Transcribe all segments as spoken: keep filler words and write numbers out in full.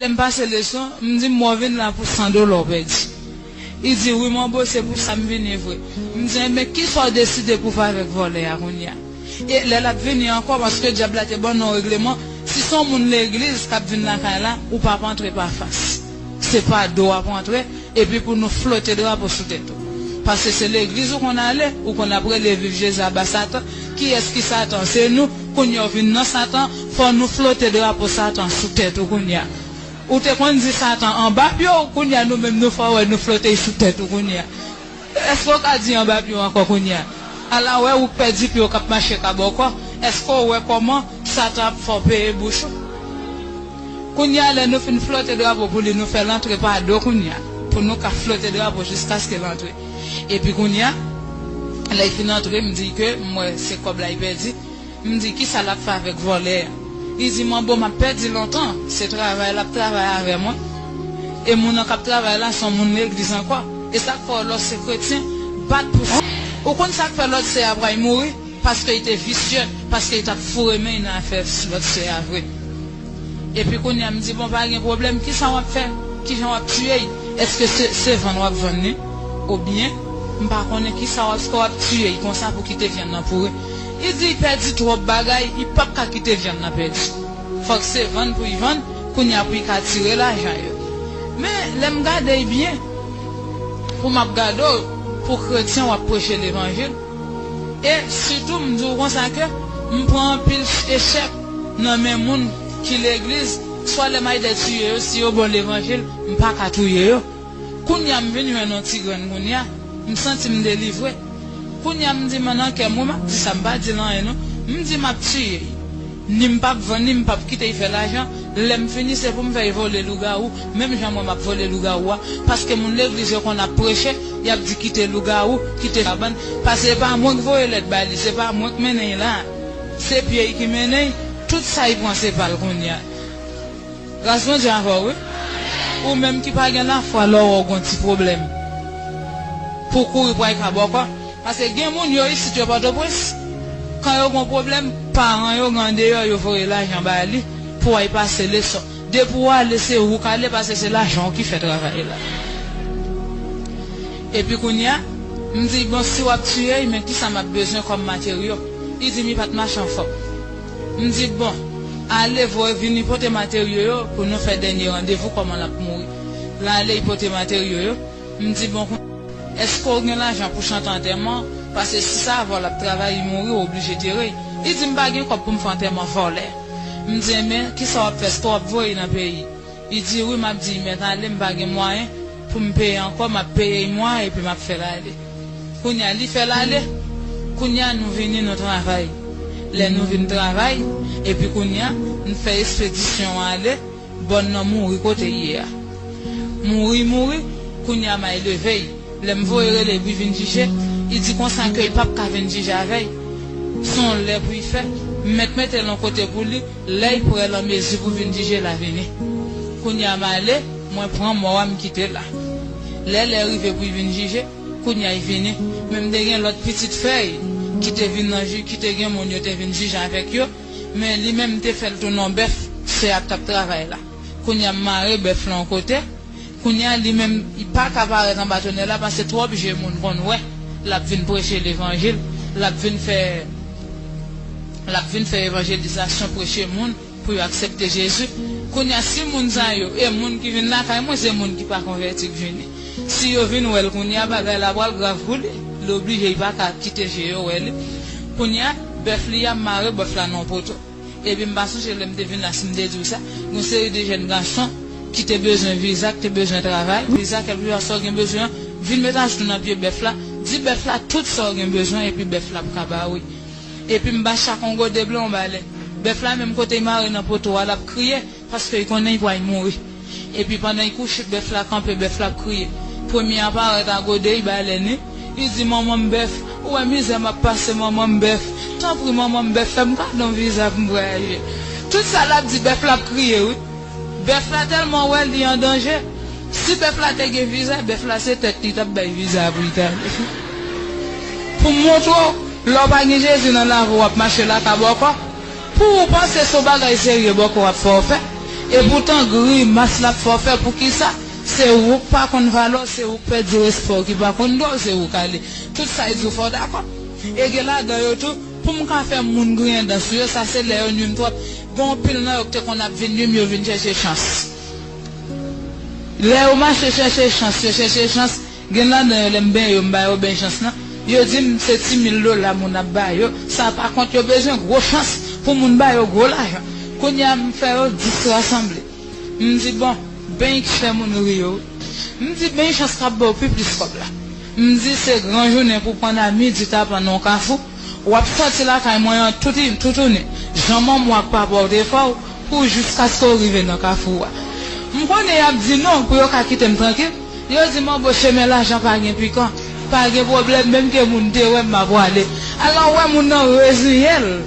Lè m pase leson, m di, "M wè w vin la pou san dola w pèdi." Li di, "Wi, manbo, se pou sa m vini vre." M di, "Enben, kisa w deside pou w fè avèk vòlè a kounye a?" E lè l ap vini ankò, paske dyab la te ban nou yon regleman, si se yon moun legliz k ap vin lakay la, ou p ap antre pa fas. Se pa do w ap antre, epi pou nou flote drapo sou tèt ou. Paske se legliz ou konn ale, ou konn ap rele viv Jezi aba Satan. Kiyès ki Satan? Se nou. Kounye a w vin nan Satan, fò nou flote drapo Satan sou tèt ou kounye a. Ou te konn di Satan anba pye w, kounye a nou menm nou fè w wè nou flote sou tèt ou kounye a. Èske w ka di anba pye w ankò kounye a? Ala wè ou k pèdi pye w k ap mache ka bò kò, èske w wè kòman Satan ap fè w peye bouch ou? Kounye a lè nou fin flote drapo pou li, nou fè l antre pa do kounye a, pou nou ka flote drapo jiskaske l antre. Epi kounye a, lè l fin antre, m di ke m wè se kòb la l pèdi. M di, "Kisa l ap fè avèk vòlè a?" Li di, "Manbo, m ap pèdi lontan. Se travay l ap travay avè mwen. E moun nan k ap travay la, se yon moun legliz ankò. E sa k fè w lòt se kretyen, bat pou sa." Ou konn sa k fè lòt sè a pral mouri? Paske li te visye, paske li t ap foure men l nan afè lòt sè a vre. Epi kounye a, m di, "Bon, pa gen pwoblèm, kisa w ap fè? Kijan w ap tiye l? Èske se, se vann w ap vann li? Oubyen, m pa konnen kisa w ap, èske w ap tiye l konsa pou kite vyann nan pouri?" Li di, "Li pèdi twòp bagay, li p ap ka kite vyann nan pèdi. Fòk se vann pou l vann, kounye a pou l ka tire lajan yo." Men, lè m gade l byen, pou m ap gade w, pou kretyen w ap preche levanjil, E sitou, m di w konsa ke m pran anpil echèk nan men moun ki legliz, swa lè m al dè tiye yo, si yo ban w levanjil, m pa ka touye yo. Kounye a, m vin jwenn yon ti grenn kounye a, m santi m delivre. Kounye a, m di, m nan kè m, wi, m ap di sa, m pa di l anyen, non. M di, m ap tiye l. Ni m p ap vann li, m p ap kite l fè lajan. Lè m fini, se pou m fè l vole lougawou, menm jan mwen m ap vole lougawou a. Paske moun legliz yo konn ap preche, y ap di, "Kite lougawou, kite kabann." Paske se pa mwen k voye lèt ba li, se pa mwen k mennen l la. Se pye l ki mennen l, tout sa l pran se pa l kounye a. Gras Bondye avè w, wi. Ou menm ki pa gen lafwa, lè w wè w gen yon ti pwoblèm, pou w kouri pou w al ka bò kò. Paske gen moun yo isit yo Pòtoprens, kan yo gen pwoblèm, paran yo gen andeyò, yo voye lajan ba li pou w al pase leson. Depi w ale, se ou k ale, paske se lajan w ki fè travay la. Epi kounye a, m di, "Bon, si w ap tiye l, men kisa m ap bezwen kòm materyo?" Li di m li pa t mache anfòm. M di, "Bon, ale, voye vini pote materyo yo pou nou fè dènye randevou kòman l ap mouri." L ale, li pote materyo yo. M di, "Bon, èske w gen lajan pou chante antèman? Paske si se avè w l ap travay, li mouri, w oblije tere l." Li di, "M pa gen kòb pou m fè antèman vòlè." M di, "Enben, kisa w ap fè? Èske w ap voye l nan peyi?" Li di, "Wi, m ap di l mèt ale, m pa gen mwayen pou m peye ankò, m ap peye l mwa epi m ap fè l ale." Kounye a, li fè l ale. Kounye a, nou vini, nou travay. Lè nou vin travay, epi kounye a, n fè espedisyon an ale. Bòn nan mouri kote l ye a. Mouri, mouri, kounye a m al leve l. Lè m voye rele l pou l vin jije, li di konsa ke l p ap ka vin jije avè l. Se yon lè pou l fè, m mèt mete l yon kote pou li, lè l prè l an mezi pou vin jije, l a vini. Kounye a m ale, mwen pran mò a, m kite l la. Lè lè rive pou l vin jije, kounye a l vini. Men m te gen lòt pitit frè l ki te vin nan ji, ki te gen moun yo te vin jije avèk yo. Men li menm te fè l tounen yon bèf, sè a k t ap travay la. Kounye a m mare bèf la yon kote. Kounye a li menm, li pa ka parèt anba tonèl la, paske twòp je moun konn wè. L ap vin preche levanjil, l ap vin fè, l ap vin fè evanjelizasyon, preche moun pou yo aksepte Jezi. Kounye a, si moun sa yo, e moun ki vin lakay mwen, se moun ki pa konvèti k vini. Si yo vin wè l kounye a, bagay la pral grav pou li. Li oblije, li pa ka kite je yo wè li. Kounye a, bèf li a, m mare bèf la nan yon poto. Epi m pa sonje lè m te vin la, si m te di w sa, gen yon seri de jèn gason ki te bezwen viza, ki te bezwen travay. Viza, kèlkeswa sa w gen bezwen an, vin met ajenou w nan pye bèf la, di bèf la tout sa w gen bezwen, epi bèf la ap ka ba ou. Epi m ba chak yon gode blan, yon balè. Bèf la menm kote l mare nan poto a, l ap kriye, paske l konnen l pral mouri. Epi pandan l kouche, bèf la kanpe, bèf la ap kriye. Premye a parèt a gode, li balè li. Li di, "Manman m bèf, ou wè mizè m ap pase, manman m bèf. Tanpri, manman m bèf, fè m kado yon viza pou m vwayaje." Tout sa l ap di, bèf la ap kriye, wi. Bèf la tèlman wè li an danje. Si bèf la te gen viza, bèf la se tèt li t ap bay viza a pou l t ale. Pou m montre w, lè w pa gen Jezi nan lavi w, w ap mache lakabòkò. Pou ou panse se yon bagay serye bòkò w ap fè w fè. Epoutan, grimas l ap fè w fè, poukisa? Se ou k pa konn valè w, se ou k pèdi respè w, ki pa konn dwa w, se ou k ale. Tout sa y di w fè w dakò. E gen ladan yo tou, pou m ka fè moun griyen dan sou yo, sa se lè yo nwi m twòp. Gen anpil nan yo ki te konn ap vin nwi m, yo vin chèche chans. Lè yo mache chèche chans, yo chèche chans, gen ladan yo, lè m benyen yo, m ba yo beny chans lan, yo di m se ti mil dola moun ap ba yo, sa pa kont, yo bezwen gwo chans pou moun ba yo gwo lajan. Kounye a, m fè yo dis rasanble. M di, bon, beny ki fè moun ri yo wi. M di, beny chans k ap ba w pi plis kòb la. M di, se gran jounen pou pann a midi tapan nan yon kafou. W ap sòti lakay mwen an touti-, toutouni, jan manman w ak papa w te fè w, pou jiskaske w rive nan kafou a. M konnen y ap di non pou yo ka kite m trankil. Yo di, manbo, chemen lajan pa gen pikan, pa gen pwoblèm, menm ke moun te wè m, m a pwale. Alò, w wè moun nan reziyen l.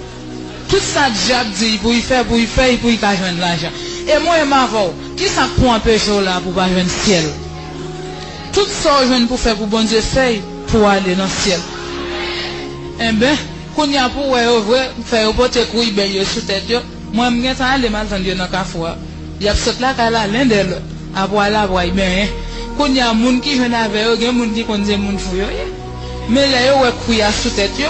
Tout sa dyab di l pou l fè, pou l fè l, pou l ka jwenn lajan. E mwen menm avè w, kisa k pou anpeche w la pou w pa jwenn syèl? Tout sa w jwenn pou fè pou Bondye, fè l pou w ale nan syèl. Enben, kounye a pou w wè yo vre, fè yo pote kouy bèy yo sou tèt yo. Mwen, m gentan ale, m al tann yo nan kafou a. Y ap sot lakay la len dè lòt, apre al apre y benyen. Kounye a, moun ki jwenn avè yo, gen moun ki konn se moun fou yo ye. Men lè yo wè kouy a sou tèt yo,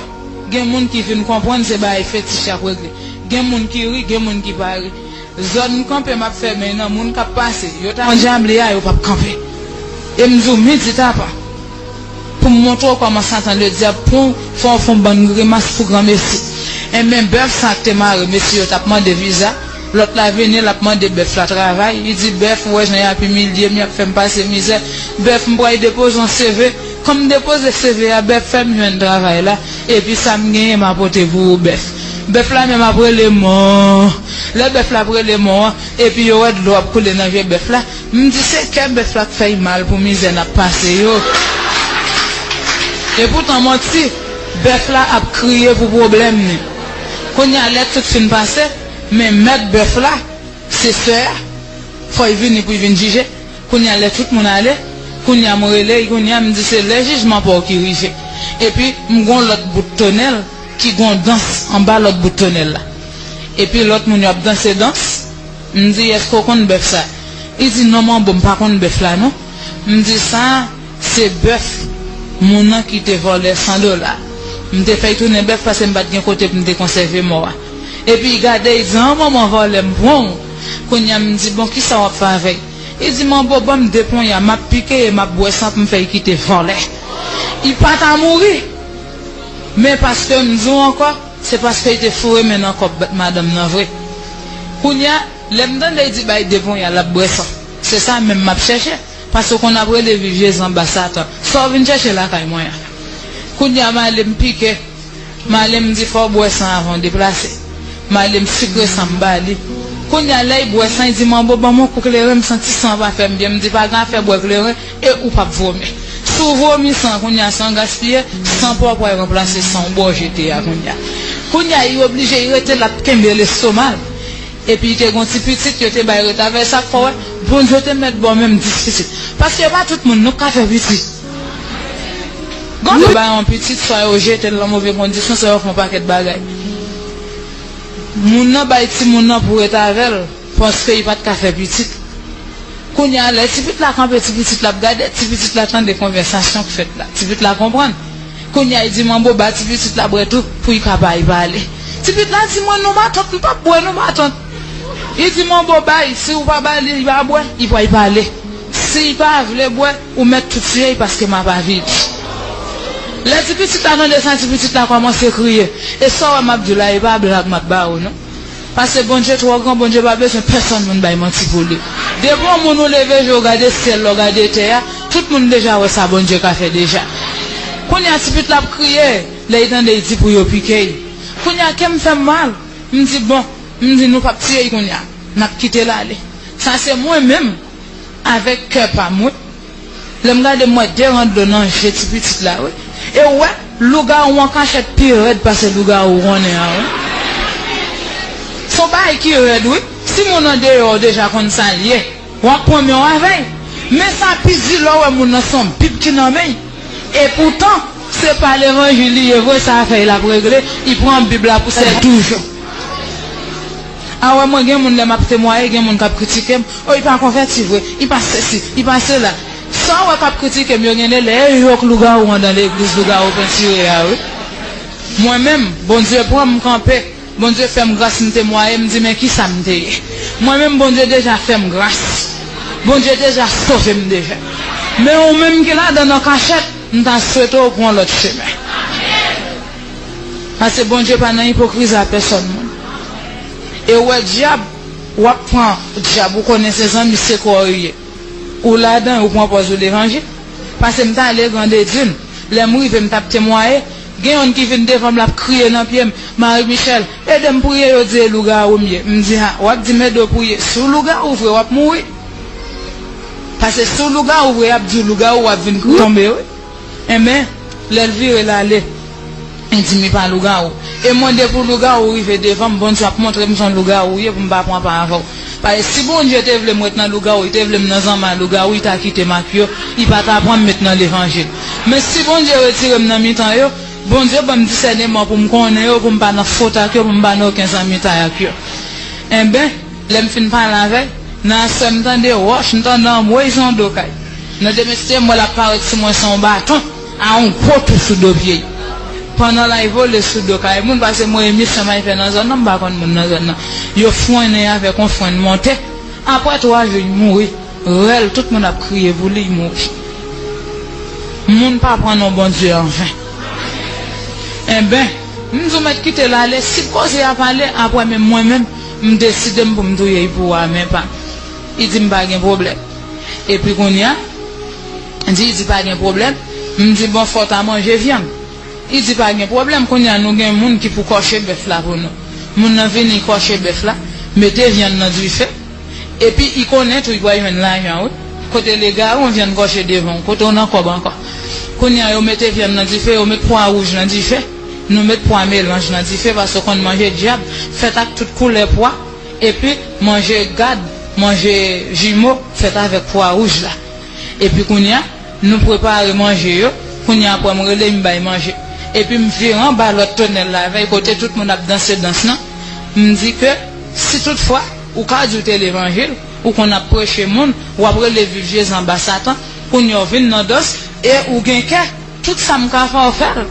gen moun ki vin konprann se bagay fetich y ap regle. Gen moun ki ri, gen moun ki pa ri. Zòn m kanpe, m ap fè beny nan moun k ap pase. Yo ta pran dyablè a, yo p ap kanpe. E m di w, midi tapan. Pou m montre w kòman Satan Ledyab pran w, fè w fè yon bann grimas pou granmesi. Enben, bèf sa k te mare mesye yo t ap mande viza. Lòt la vini, l ap mande bèf la travay. Li di, bèf, ou wè jan y ap imilye m, y ap fè m pase mizè. Bèf, m pral depoze yon C V. Kan m depoze C V a, bèf fè m jwenn travay la. Epi sa m genyen, m a pote pou ou, bèf. Bèf la menm ap rele mò. Lè bèf la ap rele mò an, epi yo wè dlo ap koule nan je bèf la, m di se kè bèf la k fè y mal pou mizè n ap pase yo. Epoutan manti, bèf la ap kriye pou pwoblèm li. Kounye a lè tout fin pase, men mèt bèf la, se sè a, fò y vini pou y vin jije. Kounye a lè tout moun ale, kounye a m rele y, kounye a m di se lè jijman pa w ki rive. Epi m gon lòt bout tonèl ki gon dans anba lòt bout tonèl la. Epi lòt moun yo ap danse dans. M di, èske w konn bèf sa? Li di, non, manbo, m pa konn bèf la, non. M di, sa, se bèf moun nan ki te vòlè san dola. M te fè y tounen bèf paske m pa t gen kote pou m te konsève mò a. Epi l gade, l di, an, manman vòlè, m pran w. Kounye a, m di, bon, kisa w ap fè avè l? Li di, manbo, ban m de ponya, m ap pike e m ap bwè san pou m fè l kite vòlè. Li pa ta mouri. Men paske m di w ankò, se paske l te foure men nan kòb madanm nan vre. Kounye a, lè m tande l di bay de ponya, l ap bwè san. Se sa menm m ap chèche. Paske w konn ap rele viv Jezi anba Satan. Sa w vin chèche lakay mwen an? Kounye a, m ale, m pike. M ale, m di, fò w bwè san avan w deplase. M ale, m sikre san, m ba li. Kounye a, lè l bwè san, l di, manbo, ban m yon kou kleren, m santi san an pa fè m byen. M di, pa gen afè bwè kleren e ou p ap vomi. Si w vomi san, kounye a, san gaspiye, san pa w pral ranplase san w bò jete a kounye a. Kounye a, li oblije, li rete, l ap kenbe lestoma l. Epi, li te gen yon ti pitit, yo te bay rete avè l, sa k fè w wè, Bondye te mèt ba w menm dis pitit. Paske pa tout moun, nou ka fè pitit. Gade, yo bay yon pitit, swa yo jete l nan move kondisyon, swa yo fè yon pakèt bagay. Moun nan bay timoun nan pou ret avè l, paske li pa t ka fè pitit. Kounye a, lè ti pitit la kanpe, ti pitit la ap gade, ti pitit la tande konvèsasyon k fèt la. Ti pitit la konprann. Kounye a, li di, manbo, ba ti pitit la bwè tou, pou li ka bay pale. Ti pitit la di, mwen, non, matant, m p ap bwè, non, matant. Li di, manbo, bay, si w pa ba li, li pa bwè, li pral pale. Si l pa vle bwè, ou mèt tou tiye l paske m ap avili. Lè ti pitit la tande sa, ti pitit la kòmanse kriye. E sa w wè m ap di w la, e pa blag m ap ba ou non. Paske Bondye twò gran, Bondye pa bezwen pèsonn moun bay manti pou li. Depi yon moun ou leve je w gade syèl la, w gade tè a, tout moun deja wè sa Bondye ka fè deja. Kounye a ti pitit la ap kriye, lè l tande l di pou yo pike l. Kounye a kè m fè m mal, m di bon, m di nou p ap tiye l kounye a, n ap kite l ale. Sa se mwen menm. Avèk kè pa m, wi. Lè m gade, m wè de ran dlo nan je ti pitit la, wi. E w wè, lougawou an kachèt pi rèd pase lougawou konnen an, wi. Se yon bagay ki rèd, wi. Si moun andeyò deja konn sa l ye, w ap pran men w avè l. Men sa pi di lè w wè moun nan se yon Bib ki nan men l. Epoutan, se pa levanjil li ye vre, sa fè l ap regle, li pran Bib la pou sèl toujou. A wè, mwen gen moun lè m ap temwaye, gen moun k ap kritike m. O, li pa konvèti vre, li pa sesi, li pa sela. Sa w wè k ap kritike m yo, gen de lè e yo k lougawou anndan legliz lougawou pentire a, wi. Mwen menm, Bondye pran m kanpe. Bondye fè m gras, m temwaye, m di, men kisa m te ye? Mwen menm, Bondye deja fè m gras. Bondye deja sove m deja. Men ou menm ki ladan nan kachèt, m ta swete w pran lòt chemen. Paske Bondye pa nan ipokrizi a pèsòn moun. E ou wè dyab, w ap pran dyab, ou konnen se zanmi, se kò yo ye. Ou ladan, ou pran pòz ou levanjil. Paske m t ale Grande Dune. Lè m rive, m t ap temwaye. Gen youn ki vin devan m, l ap kriye nan pye m, Marie Michelle, ede m priye, yo di e lougawou m ye. M di, a, w ap di m ede w priye. Si w lougawou vre, w ap mouri. Paske si w lougawou vre, y ap di w lougawou, w ap vin tonbe, wi. Enben, lè l vire l ale, li di m li pa lougawou. E mwen, depi w lougawou rive devan m, Bondye ap montre m se yon lougawou w ye pou m pa pran pa avè w. Paske si Bondye te vle m ret nan lougawou, li te vle m nan zanmi a lougawou, li ta kite m ak yo, li pa ta pran m met nan levanjil. Men si Bondye retire m nan mitan yo, Bondye ban m disèneman pou m konnen yo, pou m pa nan fot ak yo, pou m pa nan okenn zanmitay ak yo. Enben, lè m fin pale avè l, nan aswè m tande wòch, m tande anmwey se yon do kay. Nan demesye m wè l ap parèt sou mwen se yon baton, a yon gwo tou sou do pye l. Pandan l al vole sou do kay moun, paske mwen e misyon m al fè nan zòn nan, m pa konn moun nan zòn nan. Yo fwennen avèk yon frenn monte. Apre twa jou, li mouri. Rèl, tout moun ap kriye pou li, li mouri. Moun pa pran non Bondye anven. Enben, m di w mèt kite l ale, si koze a pale, apre menm mwen menm, m deside m pou m touye l pou a men pa m. Li di m pa gen pwoblèm. Epi kounye a, di, li di pa gen pwoblèm, m di bon, fò w ta manje vyann. Li di pa gen pwoblèm, kounye a nou gen moun ki pou kòche bèf la pou nou. Moun nan vini kòche bèf la, mete vyann nan dife, epi li konnen tou li pral jwenn lajan, wi. Kote legarou, vyann kòche devan w, kote w nan kòb ankò. Kounye a yo mete vyann nan dife, yo met pwa wouj nan dife, nou met pwa melanj nan dife, paske w konn manje dyab fèt ak tout koulè pwa, epi manje gad, manje jimo fèt avèk pwa wouj la. Epi kounye a, nou prepare manje yo. Kounye a, apre m rele, m bay manje. Epi m vire anba lòt tonèl la, vèy kote tout moun ap danse dans lan. M di ke si toutfwa ou ka di w te levanjil, ou konn ap preche moun, w ap rele viv Jezi anba Satan, kounye a w vin nan dans, e ou gen kè, tout sa m ka fè w fè l.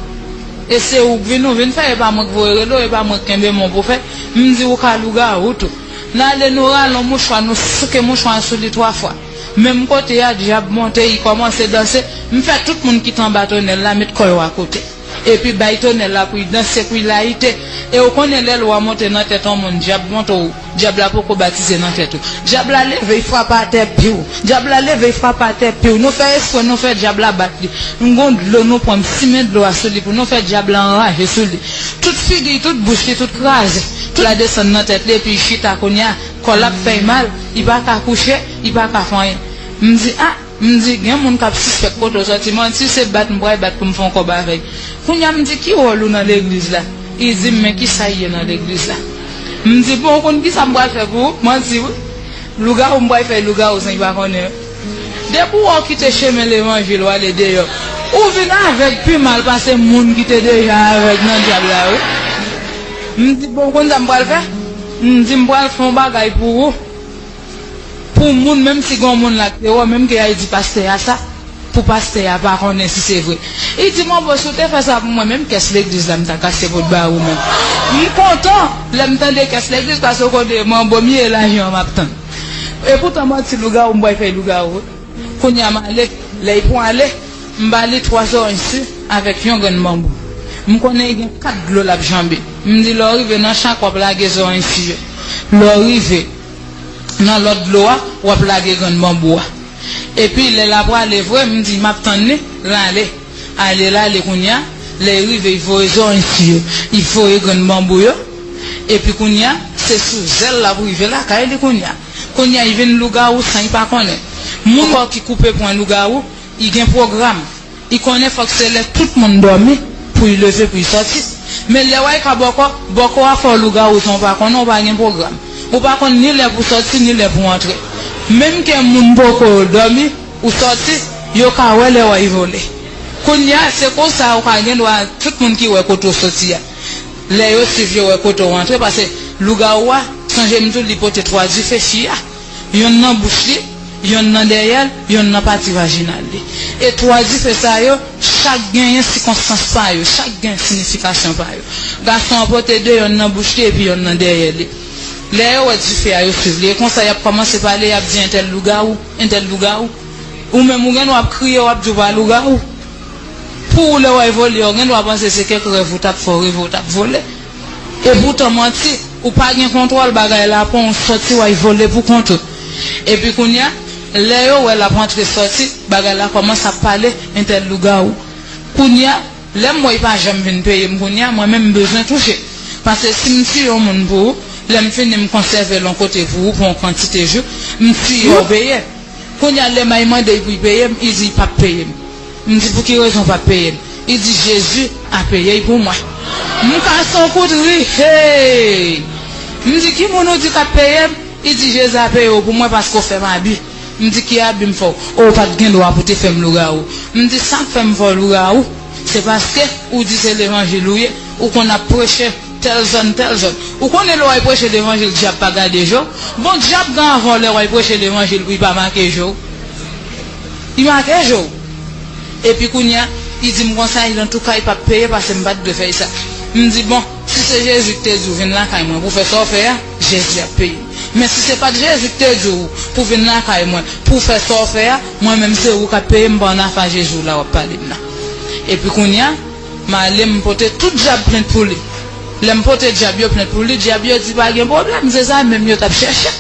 E se ou k vin, ou vin fè, e pa mwen k voye rele w, e pa mwen k kenbe men w pou fè. M di ou ka lougawou tou. N ale, nou rale yon mouchwa, nou souke mouchwa a sou li twa fwa. Menm kote a, dyab monte, li kòmanse danse. M fè tout moun ki t anba tonèl la met kò yo akote. Epi bay tonèl la pou l danse, pou l layite. E ou konnen lè lwa monte nan tèt yon moun, dyab monte w, dyab la poko batize nan tèt ou. Dyab la leve, l frape atè piw. Dyab la leve, l frape atè piw. Nou fè espre, nou fè dyab la bat li. M gon dlo nou pran, m simen dlo a sou li pou nou fè dyab la anraje sou li. Tout figi l, tout bouch li, tout kraze. Tout la desann nan tèt li, epi l chita kounye a. Kò l ap fè l mal, li pa ka kouche, li pa ka fè anyen. M di, a, m di, gen moun k ap sispèk kote w sòti, manti se bat m pral bat pou m fè yon kòb avè l. Kounye a m di, ki wòl ou nan legliz la? Li di m, men kisa l ye nan legliz la? M di, bon, ou konn kisa m pral fè pou ou? Manti wi. Lougawou m pral fè lougawou san li pa konnen. Depi w wè w kite chemen levanjil, w ale deyò, ou vin avèg pi mal pase moun ki te deja avèg nan dyab la, wi. M di, bon, ou konn sa m pral fè? M di, m pral fè yon bagay pou ou. Pou moun, menm si gen yon moun la ki te wè w, menm ke y al di pastè a sa, pou pastè a pa konnen si se vre. Li di, mon bon, si w te fè sa pou mwen, menm kès legliz la, m ta kase pou t ba ou menm. M kontan lè m tande kès legliz, paske w konnen, mon bon, m ye, lajan an m ap tann. Epoutan, manti lougawou, m pral fè lougawou, wi. Kounye a, m ale, lè l pran ale, m ba li twa zoranj si avèk yon grenn banbou. M konnen li gen kat dlo l ap janbe. M di, lè w rive nan chak, w ap lage zoranj si yo. Lè w rive nan lòt dlo a, w ap lage grenn banbou a. Epi lè l ap prale vre, m di, m ap tann li, l ale. Ale, l ale kounye a, lè l rive, l voye zoranj si yo, l voye grenn banbou yo. Epi kounye a, se sou zèl l ap rive lakay li kounye a. Kounye a, l vin lougawou san l pa konnen. Moun ankò ki koupe pwen lougawou, li gen pwogram. Li konnen fòk se lè tout moun dòmi pou l leve, pou l sòti. Men lè w al ka bòkò, bòkò a fè w lougawou san w pa konnen, w pa gen pwogram. Ou pa konn ni lè pou w sòti, ni lè pou w antre. Menm ke moun poko dòmi, ou sòti, yo ka wè lè w al vole. Kounye a, se konsa ou ka gen dwa, tout moun ki wè kote w sòti a, lè yo swiv, yo wè kote w antre, paske lougawou a, Sonje m di w li pote twa dife fi a, yonn nan bouch li, yonn nan dèyè l, yonn nan pati vajinal li. E twa dife sa yo, chak genyen sikonstans pa yo, chak gen siyifikasyon pa yo. Gason an pote de, yonn nan bouch li epi yonn nan dèyè li. Lè yo wè dife a, yo swiv li. E konsa y ap kòmanse pale, y ap di entèl lougawou, entèl lougawou. Ou menm ou gen dwa ap kriye, w ap di w pa lougawou. Pou ou lè w wè vole, w gen dwa panse se kèk rèv ou t ap fè, w reve w t ap vole. E poutan manti, ou pa gen kontwòl bagay la, pran w sòti, w al vole pou kont ou. Epi kounye a, lè yo wè l ap antre sòti, bagay la kòmanse ap pale, entèl lougawou. Kounye a, lè m wè y pa janm vin peye m kounye a, mwen menm m bezwen touche. Paske si m tiye yon moun pou ou, lè m fini m konsève l yon kote pou ou, pou yon kantite jou, m tiye w peye. Kounye a, lè m al mande l pou l peye m, li di l p ap peye m. M di, "Pou ki rezon w p ap peye m?" Li di, "Jezi a peye l pou mwen." M kase yon kout ri, hey! M di, "Ki moun ou di k ap peye m?" Li di, "Jezi a peye w pou mwen paske w fè m abi." M di, "Ki abi m fè w?" "O, w pa t gen dwa pou w te fè m lougawou." M di, "Sa k fè m fè w lougawou, se paske ou di se levanjil ou ye, ou konn ap preche tèl zòn, tèl zòn. Ou konnen lè w al preche levanjil, dyab pa gade je w. Bon, dyab gen avè w lè w al preche levanjil pou l pa make je w. Li make je w." Epi kounye a, li di m konsa, li di, "Antouka, li p ap peye paske m pa t dwe fè l sa." M di, "Bon, si se Jezi ki te di w vin lakay mwen pou w fè sa w fè a, Jezi ap peye. Men si se pa t Jezi ki te di w pou w vin lakay mwen pou w fè sa w fè a, mwen menm se ou k ap peye, m pa annafè a Jezi w la w ap pale m nan." Epi kounye a, m ale, m pote tout dyab plent pou li. Lè m pote dyab yo plent pou li, dyab yo di pa gen pwoblèm, se sa menm yo t ap chèche.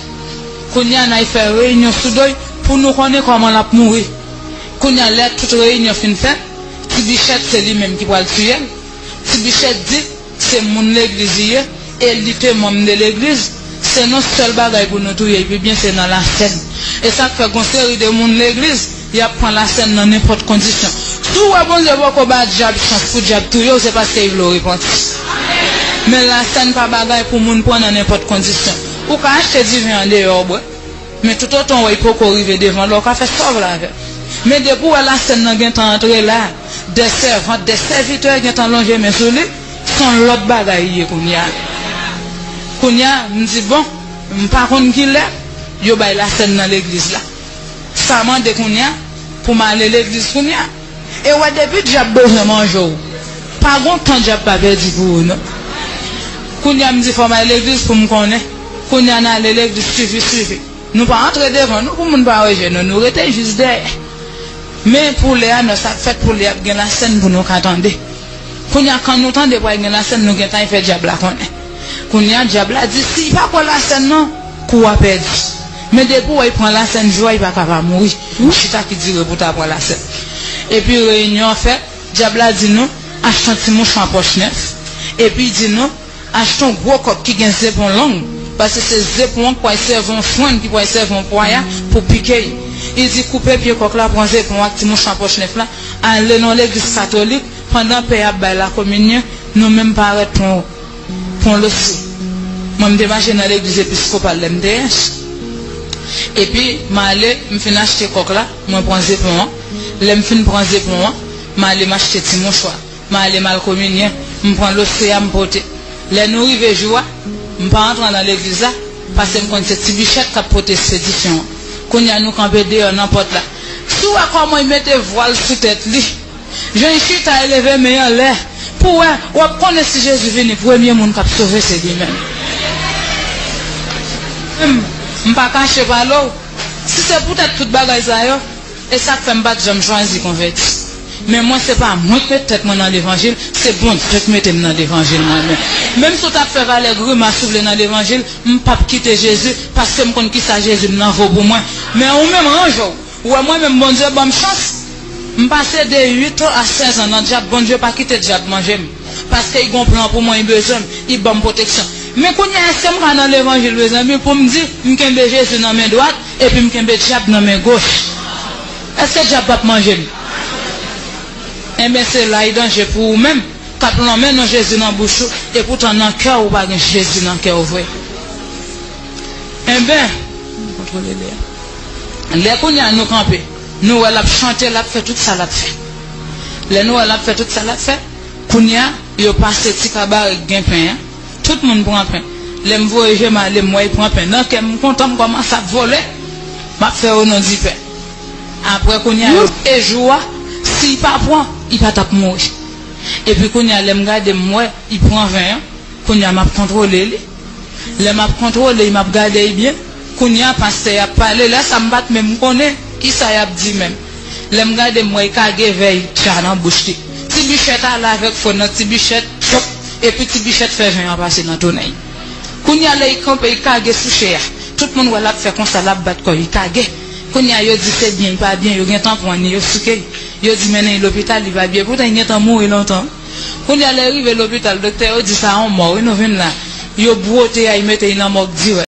Kounye a, n al fè reyinyon sou do l pou nou konnen kòman l ap mouri. Kounye a, lè tout reyinyon fin fèt, Ti Bichèt se li menm ki pral tiye l. Ti Bichèt di se moun legliz li ye, e li te manm de legliz. Se nan sèl bagay pou nou touye l pi byen, se nan lasèn. E sa k fè gon seri de moun legliz, y ap pran lasèn nan nenpòt kondisyon. Si w wè Bondye poko ba dyab chans pou dyab touye w, se paske li vle w repanti. Men lasèn pa bagay pou moun pran nan nenpòt kondisyon. Ou ka achte diven andeyò w bwè, men toutotan w wè li poko rive devan l la, w ka fè sa w vle avè l. Men depi w wè lasèn nan gentan antre la, de sèvant, de sèvitè gentan lonje men sou li, se yon lòt bagay li ye kounye a. Kounye a, m di, "Bon, m pa konn kilè yo bay lasèn nan legliz la." Sa mande kounye a pou m ale legliz kounye a. E w wè depi dyab bezwen manje w, pa gon tan dyab pa pèdi pou ou non. Kounye a m di fò m al legliz pou m konnen. Kounye a n ale legliz, swivi, swivi. Nou pa antre devan non pou moun pa wè je nou, nou rete jis dèyè. Men pou lè a, nan sa k fèt pou lè a, ap gen lasèn pou nou ka tande. Kounye a, kan nou tande pral gen lasèn, nou gentan fè dyab la konnen. Kounye a, dyab la di, si l pa pran lasèn nan, kou a pèdi. Men depi w wè l pran lasèn, jou a, li pa ka pa mouri. Chita ki dire pou ta pran lasèn. Epi reyinyon an fèt, dyab la di nou, achte yon ti mouchwa pòch nèf. Epi l di nou, achte yon gwo kòk ki gen zepon long, paske se zepon an ki pral sèvi yon frenn, ki pral sèvi yon pwaya pou pike l. Li di, koupe pye kòk la, pran zepon ak ti mouchwa pòch nèf la, ale nan yon legliz katolik, pandan pè a ap bay lakominyon, nou menm parèt pran pran losye. Mwen, m te mache nan legliz episkopal lè m te jèn. Epi, m ale, m fin achte kòk la, mwen pran zepon an. Lè m fin pran zepon an, m ale m achte ti mouchwa. M ale m al kominyen, m pran losye a, m pote. Lè nou rive jou a, m pa antre nan legliz la, paske m konn se Ti Bichèt k ap pote espedisyon an. Kounye a, nou kanpe deyò nan pòt la. Si w wè kòman l mete vwal sou tèt li, jan l chita, l leve men l anlè, pou w wè, w ap konnen si Jezi vini, premye moun k ap sove se li menm. M, m pa kache pale w, si se poutèt tout bagay sa yo, e sa k fè m pa t janm chwazi konvèti. Men mwen, se pa mwen k met tèt mwen nan levanjil, se Bondye k mete m nan levanjil mwen menm. Menm si w t ap fè valè grimas ou vle nan levanjil, m p ap kite Jezi, paske m konn kisa Jezi m nan vo pou mwen. Men ou menm, ranje w. Ou wè mwen menm, Bondye ban m chans. M pase de uit an a sèz an nan dyab, Bondye pa kite dyab manje m. Paske li gon plan pou mwen, li bezwen m, li ban m pwoteksyon. Men kounye a, èske m ka nan levanjil, mezanmi, pou m di, m kenbe Jezi nan men dwat, epi m kenbe dyab nan men goch? Èske dyab p ap manje m? Enben, se la li danje pou ou menm, k ap lonmen non Jezi nan bouch ou, epoutan nan kè w, ou pa gen Jezi nan kè w vre. Enben, kontwole lè a. Lè kounye a nou kanpe, nou wè l ap chante, l ap fè tout sa l ap fè. Lè nou wè l ap fè tout sa l ap fè, kounye a, yo pase ti kabarè k gen pen an. Tout moun pran pen. Lè m voye je m ale, m wè l pran pen. Nan kè m, m kontan, m kòmanse ap vole. M ap fè o non di pè. Apre, kounye a, yo, e jou a, si l pa pran, li pa t ap mouri. Epi kounye a, lè m gade, m wè, li pran ven an. Kounye a, m ap kontwole li. Lè m ap kontwole li, m ap gade li byen. Kounye a, pastè a ap pale. Lè sa, m pa t menm konnen kisa y ap di menm. Lè m gade, m wè l kage vè l tja nan bouch li. Ti Bichèt ale avèk fòn nan, Ti Bichèt, chòp, epi Ti Bichèt fè ven an pase nan tonèy. Kounye a, lè l kanpe, l kage sou chè a. Tout moun wè l ap fè konsa, l ap bat kò l, l kage. Kounye a, yo di se byen, li pa byen, yo gentan pran li, yo souke l. Yo di mennen l lopital, li pa byen. Poutan, li gentan mouri lontan. Kounye a, lè l rive lopital, doktè yo di sa yon mò, wi, nou vin la. Yo bwote a, yo mete l nan mòg dirèk.